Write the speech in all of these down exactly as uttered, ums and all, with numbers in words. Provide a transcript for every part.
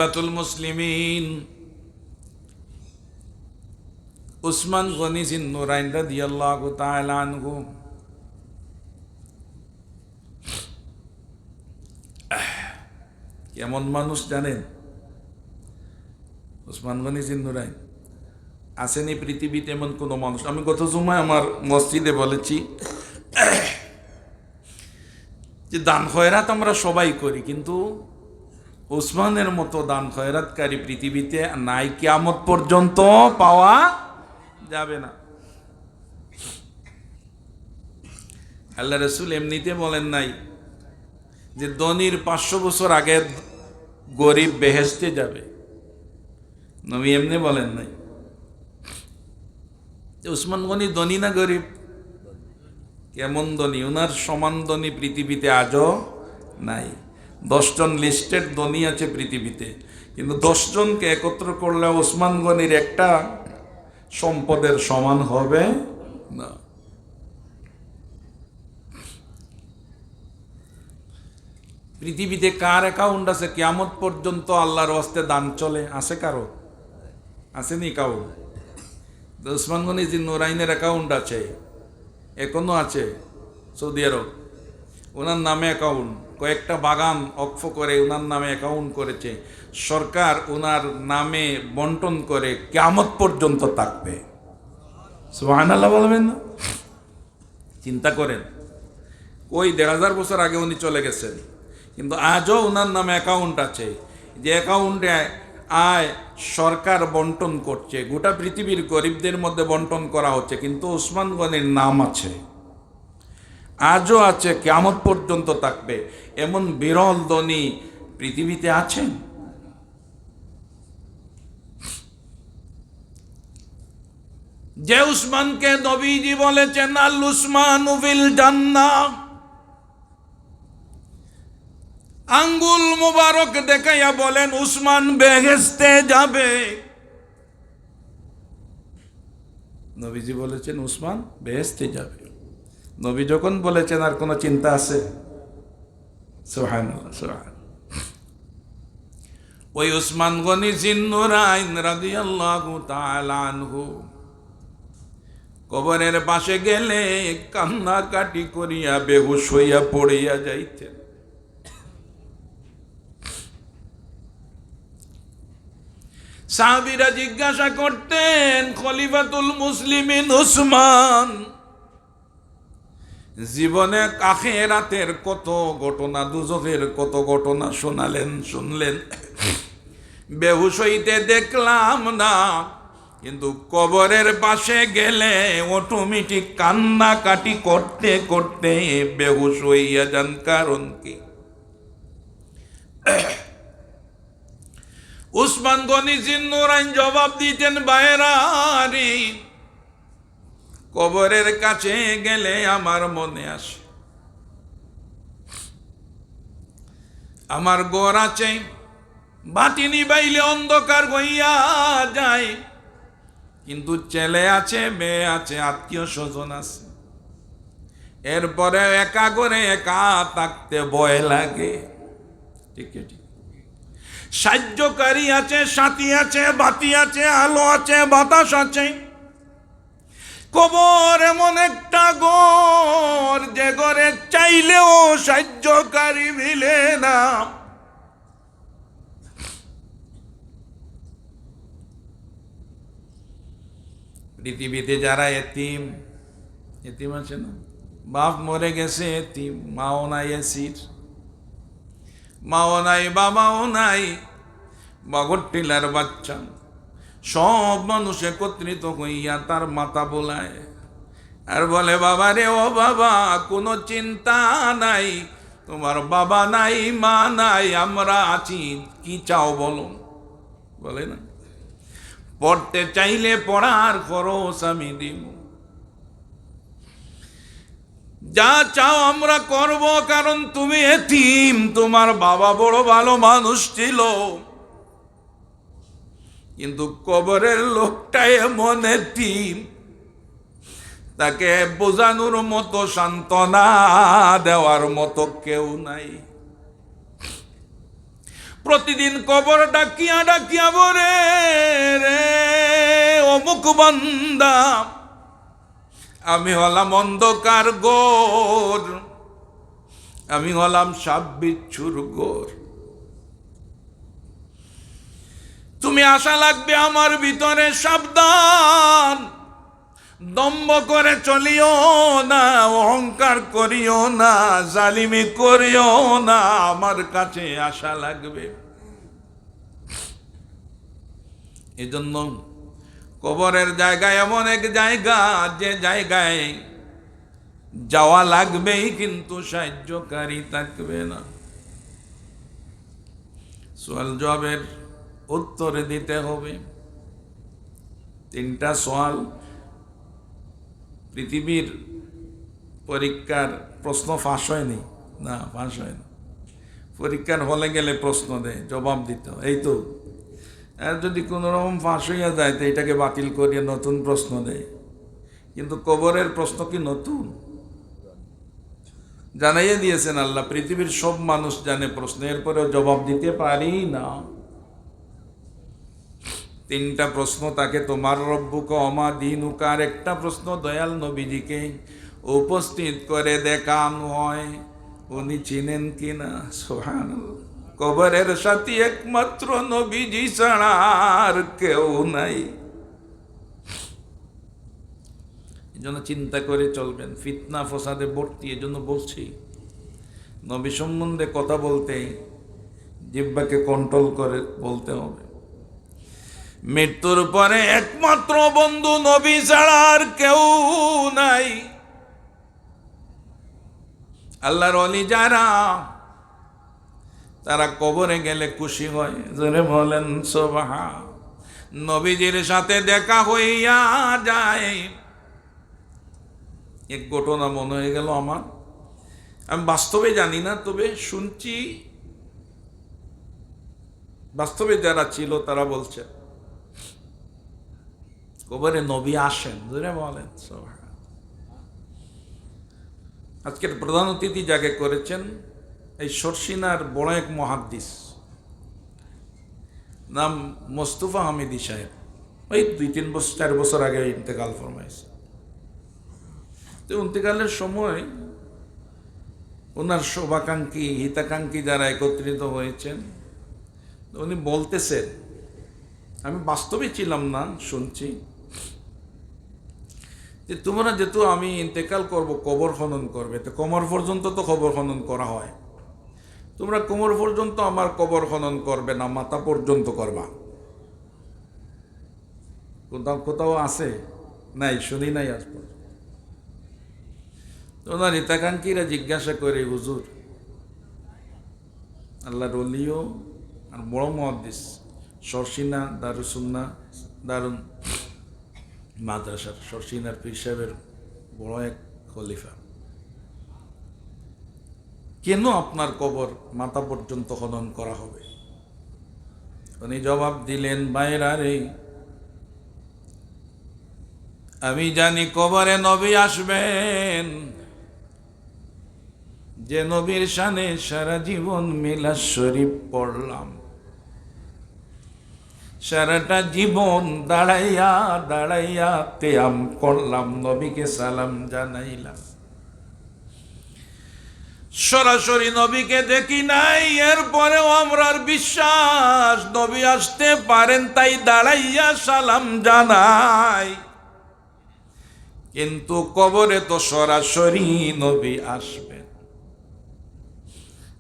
খলিফাতুল মুসলিমিন উসমান গনি জিন্নুরাইন রাদিয়াল্লাহু তাআলা আনহু কেমন মানুষ জানেন? উসমান গনি জিন্নুরাইন, আছেনি পৃথিবীতে এমন কোনো মানুষ? আমি গত জুমায় আমার মসজিদে বলেছি যে দান খয়রাত আমরা সবাই করি, কিন্তু উসমানের মতো দান খয়রাতকারী পৃথিবীতে নাই, কিয়ামত পর্যন্ত পাওয়া যাবে না। আল্লাহ রসুল এমনিতে বলেন নাই যে ধনীর পাঁচশো বছর আগে গরিব বেহেশতে যাবে। নবী এমনি বলেন নাই। তো উসমান গনি ধনী না গরিব? কেমন ধনী? ওনার সমান ধনী পৃথিবীতে আজও নাই। দশজন লিস্টেড ধনী আছে পৃথিবীতে, কিন্তু দশজনকে একত্র করলে উসমান গনির একটা সম্পদের সমান হবে না। পৃথিবীতে কার অ্যাকাউন্ট আছে কিয়ামত পর্যন্ত আল্লাহর ওয়াস্তে দান চলে? আছে কারো? আছেনি কারো? তো উসমান গনি জিন্নুরাইনের অ্যাকাউন্ট আছে, এখনো আছে সৌদি আরব। ওনার নামে অ্যাকাউন্ট, কয়েকটা বাগান অকফ করে ওনার নামে অ্যাকাউন্ট করেছে। সরকার ওনার নামে বন্টন করে কিয়ামত পর্যন্ত থাকবে। সুবহানাল্লাহ বলবেন না? চিন্তা করেন, ওই দেড় হাজার বছর আগে উনি চলে গেছেন, কিন্তু আজও ওনার নামে অ্যাকাউন্ট আছে। যে অ্যাকাউন্টে আয় সরকার বন্টন করছে, গোটা পৃথিবীর গরিবদের মধ্যে বন্টন করা হচ্ছে, কিন্তু উসমান গনির নাম আছে, আজও আছে, কিয়ামত পর্যন্ত থাকবে। এমন বিরল ধনী পৃথিবীতে আছেন? যে উসমানকে নবীজি বলেছেন, "আল উসমানু ফিল জান্নাহ", আঙ্গুল মুবারক দেখাইয়া বলেন, "উসমান বেহেশতে যাবে।" নবীজি বলেছেন, "উসমান বেহেশতে যাবে।" নবী যখন বলেছেন, আর কোনো চিন্তা আছে? সুবহানাল্লাহ, সুবহানাল্লাহ। ওই উসমান গনি জিন্নুরাইন রাদিয়াল্লাহু তাআলা আনহু কবরের পাশে গেলে কান্নাকাটি করিয়া বেহুশ হইয়া পড়িয়া যাইতেন। সাহাবীরা জিজ্ঞাসা করতেন, "খলিফাতুল মুসলিমিন উসমান জীবনে আখেরাতের কত ঘটনা, দুজখের কত ঘটনা শোনালেন, শুনলেন, বেহুশ হইতে দেখলাম না, কিন্তু কবরের পাশে গেলে অটোমেটিক কান্নাকাটি করতে করতে বেহুশ হইয়া যান।" কারণ কি? উসমান গনি জিন্নুরাইন জবাব দিতেন, "ভাইরা রে, কবরের কাছে গেলে আমার মনে আসে, আমার ঘর আছে, বাতি নিবাইলে অন্ধকার হইয়া যায়, কিন্তু ছেলে আছে, মেয়ে আছে, আত্মীয় স্বজন আছে, এরপরে একা ঘরে একা থাকতে ভয় লাগে।" ঠিক কি ঠিক? সাহায্যকারী আছে, সাথী আছে, বাতি আছে, আলো আছে, বাতাস আছে। কবর এমন একটা ঘর, যে ঘরে চাইলেও সাহায্যকারী মিলে না। পৃথিবীতে যারা এতিম, এতিম আছে না? বাপ মরে গেছে, এতিম, মাও নাই, এসির মাও নাই, বাবাও নাই, বাগর টিলার বাচ্চা। সব মানুষ একত্রিত হইয়া তার মাথা বুলায় আর বলে, "বাবা রে, ও বাবা, কোনো চিন্তা নাই, তোমার বাবা নাই, মা নাই, আমরা আছি, কি চাও বলো?" বলে না, "পড়তে চাইলে পড়ার খরচ আমি দিব, যা চাও আমরা করব, কারণ তুমি এতিম, তোমার বাবা বড় ভালো মানুষ ছিল।" কিন্তু কবরের লোকটা এমন এতিম, তাকে বোঝানোর মতো, সান্ত্বনা দেওয়ার মতো কেউ নাই। প্রতিদিন কবর ডাকিয়া ডাকিয়া বলে, "রে অমুক বান্দা, আমি হলাম অন্ধকার ঘর, আমি হলাম সাপ বিচ্ছুর ঘর। তুমি আশা লাগবে আমার ভিতরে, সাবধান, দম্ভ করে চলিও না, অহংকার করিও না, জালিমি করিও না, আমার কাছে আশা লাগবে।" এজন্য কবরের জায়গা এমন এক জায়গা, যে জায়গায় যাওয়া লাগবেই, কিন্তু সাহায্যকারী থাকবে না। সওয়াল জবাবের উত্তর দিতে হবে। তিনটা সওয়াল। পৃথিবীর পরীক্ষার প্রশ্ন ফাঁস হয়নি, না, ফাঁস হয়নি। পরীক্ষার হলে গেলে প্রশ্ন দেয়, জবাব দিতে হয়। এই তো, আর যদি কোনো রকম ফাঁস হইয়া যায়, তো এটাকে বাতিল করিয়া নতুন প্রশ্ন দেয়। কিন্তু কবরের প্রশ্ন কি নতুন? জানাইয়া দিয়েছেন আল্লাহ, পৃথিবীর সব মানুষ জানে প্রশ্ন, এরপরেও জবাব দিতে পারি না। তিনটা প্রশ্ন তাকে, তোমার রব্বুকা ওমা দিনুকা, আর একটা প্রশ্ন দয়াল নবীজিকে উপস্থিত করে দেখানো হয়, উনি চিনেন কিনা। সুবহানাল্লাহ। কবরের সাথী একমাত্র নবীজি ছাড়া আর কেউ নাই। এই জন্য চিন্তা করে চলবেন, ফিতনা ফসাদে ভর্তি। এই জন্য বলছি, নবী সম্বন্ধে কথা বলতে জিহ্বাকে কন্ট্রোল করে বলতে হবে। মৃত্যুর পরে একমাত্র বন্ধু নবী ছাড়া আর কেউ নাই। আল্লাহর ওলি যারা, তারা কবরে গেলে খুশি হয়। জোরে বলেন সুবহান। নবীজির সাথে দেখা হইয়া যায়। এক ঘটনা মনে হয়ে গেল আমার, আমি বাস্তবে জানি না, তবে শুনছি, বাস্তবে যারা ছিল তারা বলছে, কবরে নবী আসেন, জোরে বলেন সুবহান। আজকের প্রধান অতিথি যাকে করেছেন, এই শর্ষিনার বড় এক মুহাদ্দিস, নাম মোস্তফা হামিদি সাহেব। ওই দুই তিন বছর, চার বছর আগে ইন্তেকাল ফরমাইছে। তো ইন্তেকালের সময় ওনার শুভাকাঙ্ক্ষী, হিতাকাঙ্ক্ষী যারা একত্রিত হয়েছেন, উনি বলতেছেন, আমি বাস্তবে ছিলাম না, শুনছি, যে তোমরা যেহেতু আমি ইন্তেকাল করব, কবর খনন করবে, তো কোমর পর্যন্ত তো কবর খনন করা হয়, তোমরা কোমর পর্যন্ত আমার কবর খনন করবে না, মাথা পর্যন্ত করবা। কোথাও কোথাও আছে? নাই, শুনি নাই আজ পর্যন্ত। তো ওনার হিতাকাঙ্ক্ষীরা জিজ্ঞাসা করে, হুজুর, আল্লাহর ওলিও আর বড় মুহাদ্দিস, শর্ষিনা দারুসুন্না দারুন মাদ্রাসার শর্ষিনার পীর সাহেবের বড় এক খলিফা, কেন আপনার কবর মাথা পর্যন্ত খনন করা হবে? উনি জবাব দিলেন, ভাইরা রে, আমি জানি কবরে নবী আসবেন, যে নবীর শানে সারা জীবন মিলাদ শরীফ পড়লাম, সারাটা জীবন দাঁড়াইয়া দাঁড়াইয়া কিয়াম করলাম, নবীকে সালাম জানাইলাম। সরাসরি নবীকে দেখি নাই, এরপরেও আমরার বিশ্বাস নবী আসতে পারেন, তাই দাঁড়াইয়া সালাম জানাই। কিন্তু কবরে তো সরাসরি নবী আসবেন।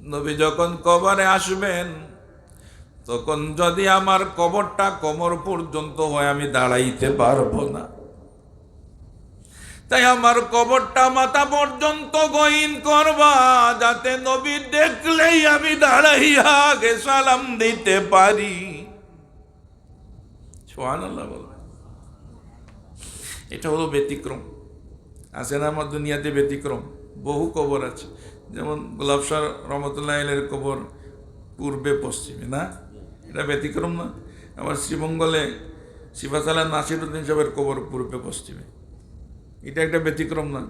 নবী যখন কবরে আসবেন, তখন যদি আমার কবরটা কোমর পর্যন্ত হয়, আমি দাঁড়াইতে পারবো না। তাই আমার কবরটা মাথা পর্যন্ত খনন করবা, যাতে নবী দেখলেই আমি দাঁড়াইয়া আগে সালাম দিতে পারি। সুবহানাল্লাহ বলবেন। এটা হলো ব্যতিক্রম। আছে না আমার দুনিয়াতে ব্যতিক্রম? বহু কবর আছে। যেমন গোলাপ শাহ রহমতুল্লাহ আলাইহির কবর পূর্বে পশ্চিমে, না? এটা ব্যতিক্রম না? আমার শ্রীমঙ্গলে সিফাত আলা নাসিরউদ্দিন সাহেবের কবর পূর্বে পশ্চিমে। এটা একটা ব্যতিক্রম না?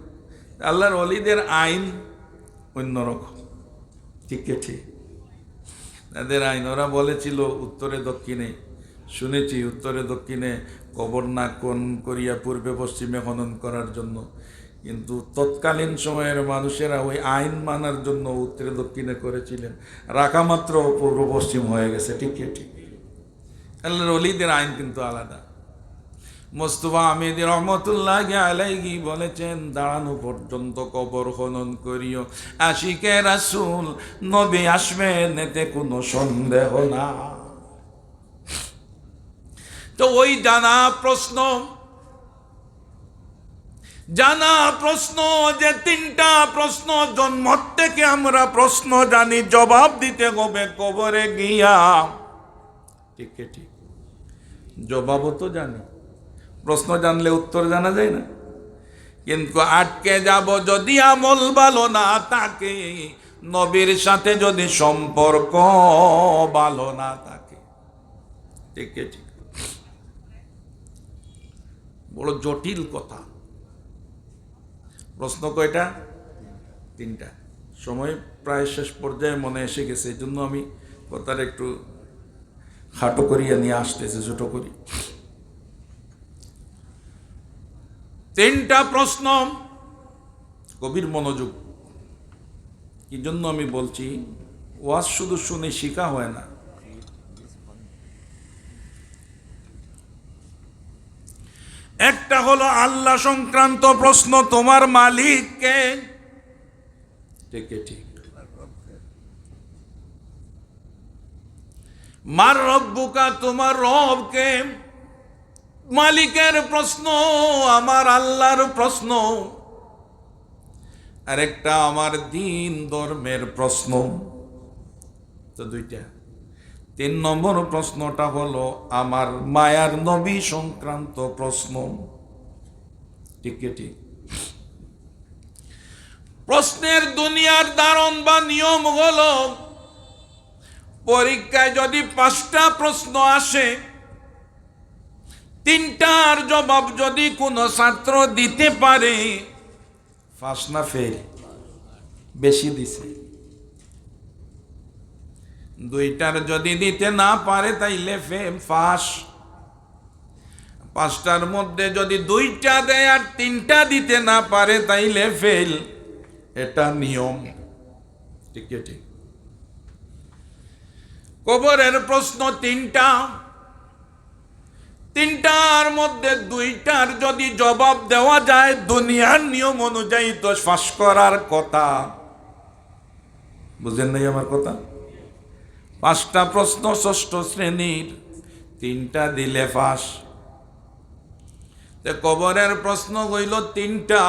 আল্লাহর ওলিদের আইন অন্যরকম। ঠিক কি ঠিক? তাদের আইন, ওরা বলেছিল উত্তরে দক্ষিণে, শুনেছি উত্তরে দক্ষিণে কবর না খনন করিয়া পূর্বে পশ্চিমে খনন করার জন্য, কিন্তু তৎকালীন সময়ের মানুষেরা ওই আইন মানার জন্য উত্তরে দক্ষিণে করেছিলেন, রাখা মাত্র পূর্ব পশ্চিম হয়ে গেছে। ঠিক কি ঠিক? আল্লাহর ওলিদের আইন কিন্তু আলাদা। মোস্তফা আহমেদ রহমতুল্লাহ আলাইহি বলেছেন, দাঁড়ানো পর্যন্ত কবর খনন করিও। আশিকে রাসূল, নবী আসবেন, এতে কোনো সন্দেহ না। তো ওই জানা প্রশ্ন, জানা প্রশ্ন, যে তিনটা প্রশ্ন জন্ম থেকে আমরা প্রশ্ন জানি, জবাব দিতে হবে কবরে গিয়া। ঠিক কি ঠিক? জবাবও তো জানি, প্রশ্ন জানলে উত্তর জানা যায় না। কিন্তু আটকে যাব যদি আমল ভালো না থাকে, নবীর সাথে যদি সম্পর্ক ভালো না থাকে। ঠিক কি ঠিক? বড় জটিল কথা। প্রশ্ন কয়টা? তিনটা। সময় প্রায় শেষ পর্যায়ে মনে এসে গেছে, এই জন্য আমি কথাটা একটু খাটো করিয়া নিয়ে আসতেছি, ছোট করি। তিনটা প্রশ্ন, গভীর মনোযোগ। কি জন্য আমি বলছি, ওয়াজ শুধু শুনে শিখা হয় না। একটা হলো আল্লাহ সংক্রান্ত প্রশ্ন, তোমার মালিক কে? ঠিক কি ঠিক? মান রব্বুকা, তোমার রব কে? মালিকের প্রশ্ন, আমার আল্লাহর প্রশ্ন, আর একটা আমার দিন ধর্মের প্রশ্ন। তো দুইটা। তিন নম্বর প্রশ্নটা হলো আমার মায়ার নবী সংক্রান্ত প্রশ্ন। ঠিক কি ঠিক? প্রশ্নের দুনিয়ার ধারণ বা নিয়ম হলো, পরীক্ষায় যদি পাঁচটা প্রশ্ন আসে, তিনটার জবাব যদি কোনো ছাত্র দিতে পারে, পাস না ফেল? বেশি দিছে। দুইটার যদি দিতে না পারে, তাইলে ফে-, পাস। পাঁচটার মধ্যে যদি দুইটা দেয় আর তিনটা দিতে না পারে, তাইলে ফেল। এটা নিয়ম। ঠিক কি ঠিক? কবরের প্রশ্ন তিনটা, তিনটার মধ্যে দুইটার যদি জবাব দেওয়া যায় দুনিয়ার নিয়ম অনুযায়ী, তো পাস করার কথা। বুঝেন নাই আমার কথা? পাঁচটা প্রশ্ন ষষ্ঠ শ্রেণীর, তিনটা দিলে পাস। তে কবরের প্রশ্ন হইল তিনটা,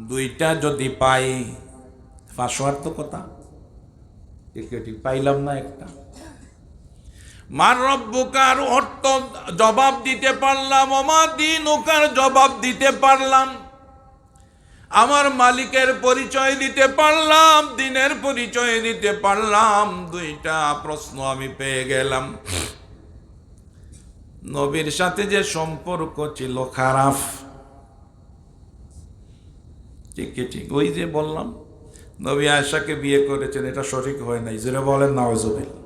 দুইটা যদি পাই, পাস হওয়ার তো কথা। ঠিক কি ঠিক? পাইলাম না একটা। মান রব্বুকার অর্থ জবাব দিতে পারলাম, ওমা দিনুকার জবাব দিতে পারলাম, আমার মালিকের পরিচয় দিতে পারলাম, দিনের পরিচয় দিতে পারলাম। দুইটা প্রশ্ন আমি পেয়ে গেলাম। নবীর সাথে যে সম্পর্ক ছিল খারাপ, ঠিক কি ঠিক? ওই যে বললাম, নবী আয়েশাকে বিয়ে করেছেন, এটা সঠিক হয় নাই। জোরে বলেন নাউজুবিল্লাহ।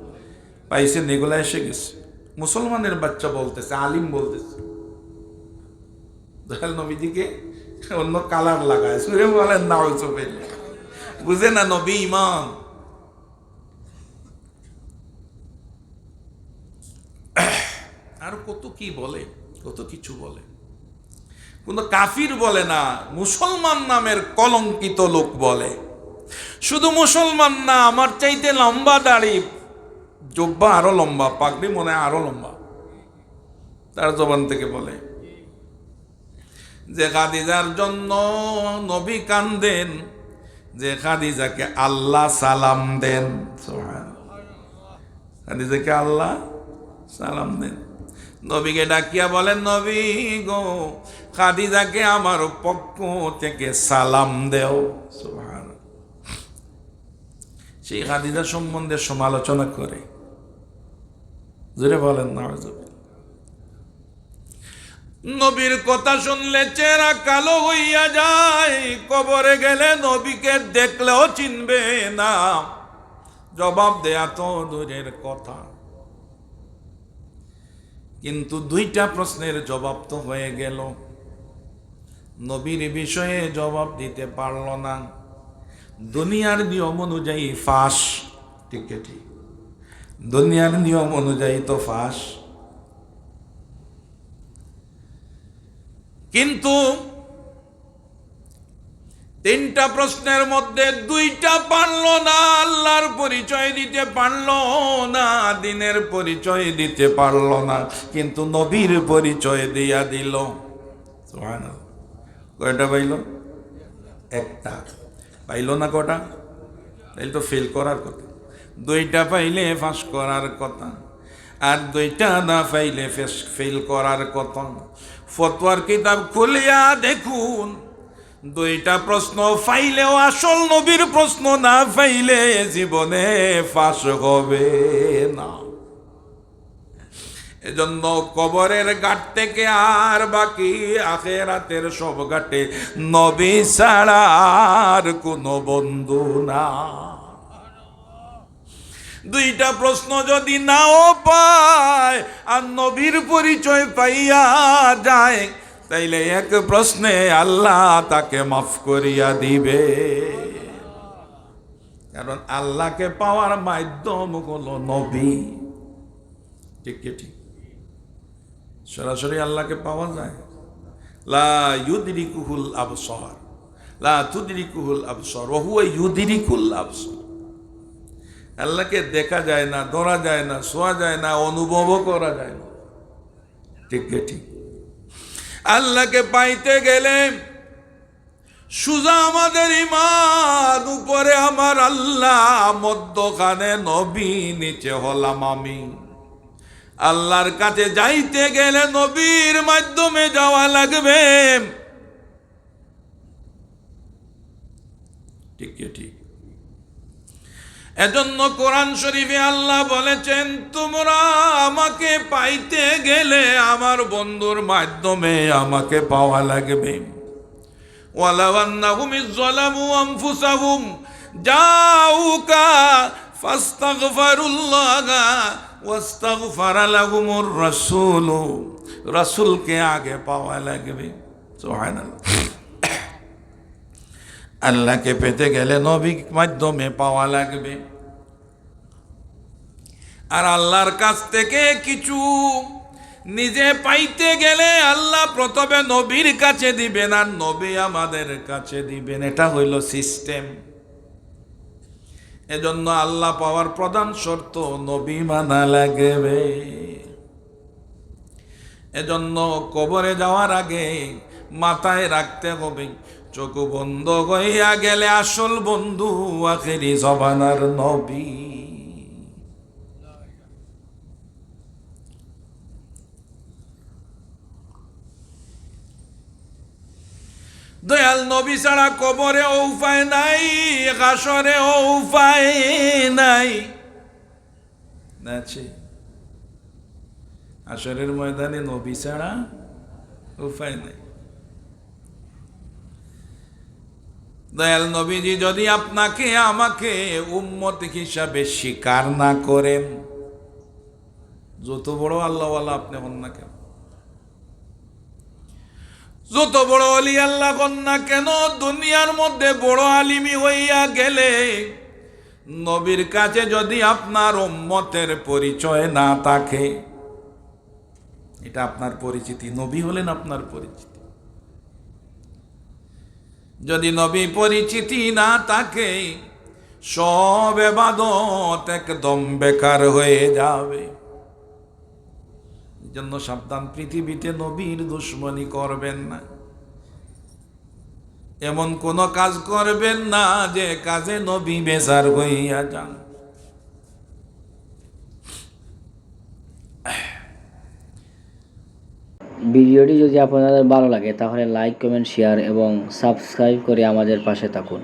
পাইছেন, এগুলা এসে গেছে। মুসলমানের বাচ্চা বলতেছে, আলিম বলতেছে। দয়াল নবীজিকে অন্য কালার লাগায়, জোরে বলেন নাউজুবিল্লাহ। বুঝে না নবী ইমাম। আর কত কি বলে, কত কিছু বলে। কোনো কাফির বলে না, মুসলমান নামের কলঙ্কিত লোক বলে। শুধু মুসলমান না, আমার চাইতে লম্বা দাড়ি, জুব্বা আরো লম্বা, পাগড়ি মনে হয় আরো লম্বা। তার জবান থেকে বলে যে খাদিজার জন্য নবী কান্দেন, যে খাদিজাকে আল্লাহ সালাম দেন। সুবহানাল্লাহ। খাদিজাকে আল্লাহ সালাম দেন। নবীকে ডাকিয়া বলেন, নবী গো, খাদিজাকে আমার পক্ষ থেকে সালাম দেও। সুবহানাল্লাহ। সেই খাদিজা সম্বন্ধে সমালোচনা করে। জোরে বলেন নাউজুবিল্লাহ। নবীর কথা শুনলে চেহারা কালো হইয়া যায়, কবরে গেলে নবীকে দেখলেও চিনবে না। জবাব দেয়া তো দূরের কথা, কিন্তু দুইটা প্রশ্নের জবাব তো হয়ে গেল। নবীর বিষয়ে জবাব দিতে পারল না। দুনিয়ার নিয়ম অনুযায়ী ফাঁস, ঠিক কি ঠিক? দুনিয়ার নিয়ম অনুযায়ী তো ফাঁস। কিন্তু তিনটা প্রশ্নের মধ্যে দুইটা পারল না, আল্লাহর পরিচয় দিতে পারল না, দ্বীনের পরিচয় দিতে পারল না, কিন্তু নবীর পরিচয় দিয়া দিল। সুবহানাল্লাহ। কয়টা পাইল? একটা। পাইল না কটা? তাইলে তো ফেল করার কথা। দুইটা পাইলে পাস করার কথা, আর দুইটা না পাইলে ফেস-, ফেল করার কথা। ফতোয়ার কিতাব খুলিয়া দেখুন, দুইটা প্রশ্ন পাইলেও আসল নবীর প্রশ্ন না পাইলে জীবনে পাস হবে না। এজন্য কবরের ঘাট থেকে আর বাকি আখেরাতের সব ঘাটে নবী ছাড়া আর কোনো বন্ধু না। দুইটা প্রশ্ন যদি নাও পায় আর নবীর পরিচয় পাইয়া যায়, তাইলে এক প্রশ্নে আল্লাহ তাকে মাফ করিয়া দিবে। কারণ আল্লাহকে পাওয়ার মাধ্যম হলো নবী। ঠিক কি ঠিক? সরাসরি আল্লাহকে পাওয়া যায়? লা ইউদরিকুহুল আবসার, লা তুদরিকুহুল আবসার, ওয়া হুয়া ইউদরিকুল আবসার। আল্লাহকে দেখা যায় না, ধরা যায় না, ছোঁয়া যায় না, অনুভবও করা যায় না। ঠিক কি ঠিক? আল্লাহকে পাইতে গেলে সুজা আমাদের ইমান, উপরে আমার আল্লাহ, মধ্যখানে নবী, নিচে হলাম আমি। আল্লাহর কাছে যাইতে গেলে নবীর মাধ্যমে যাওয়া লাগবে। ঠিক কি ঠিক? এজন্য কোরআন শরীফে আল্লাহ বলেছেন, তোমরা আমাকে পাইতে গেলে আমার বন্ধুর মাধ্যমে আমাকে পাওয়া লাগবে। ওয়ালাউ আন্নাহুম ইয যালামু আনফুসাহুম জাউকা ফাস্তাগফারুল্লাহা ওয়াস্তাগফারা লাহুমুর রাসূলু। রাসূলকে আগে পাওয়া লাগবে। সুবহানাল্লাহ। আল্লাহকে পেতে গেলে নবীর মাধ্যমে পাওয়া লাগবে। আর আল্লাহর কাছ থেকে কিছু নিজে পাইতে গেলে আল্লাহ প্রথমে নবীর কাছে দিবেন, আর নবী আমাদের কাছে দিবেন। এটা হইল সিস্টেম। এজন্য আল্লাহ পাওয়ার প্রধান শর্ত নবী মানা লাগবে। এজন্য কবরে যাওয়ার আগে মাথায় রাখতে হবে, চোখ বন্ধ হইয়া গেলে আসল বন্ধু আখেরি জমানার নবী। দয়াল নবী ছাড়া কবরেও উপায় নাই, হাশরেও উপায় নাই। না আছে? হাশরের ময়দানে নবী ছাড়া উপায় নাই। দয়াল নবীজি যদি আপনাকে আমাকে উম্মত হিসাবে স্বীকার না করেন, যত বড় আল্লাহওয়ালা আপনি হন না কেন, যত বড় অলি আল্লাহ হন না কেন, দুনিয়ার মধ্যে বড় আলিমি হইয়া গেলে নবীর কাছে যদি আপনার উম্মতের পরিচয় না থাকে, এটা আপনার পরিচিতি, নবী হলেন আপনার পরিচিতি। যদি নবী পরিচিতি না থাকে, সব এবাদত একদম বেকার হয়ে যাবে। এই জন্য সাবধান, পৃথিবীতে নবীর দুশমনি করবেন না, এমন কোনো কাজ করবেন না যে কাজে নবী বেজার হইয়া যান। ভিডিওটি যদি আপনাদের ভালো লাগে তাহলে লাইক, কমেন্ট, শেয়ার এবং সাবস্ক্রাইব করে আমাদের পাশে থাকুন।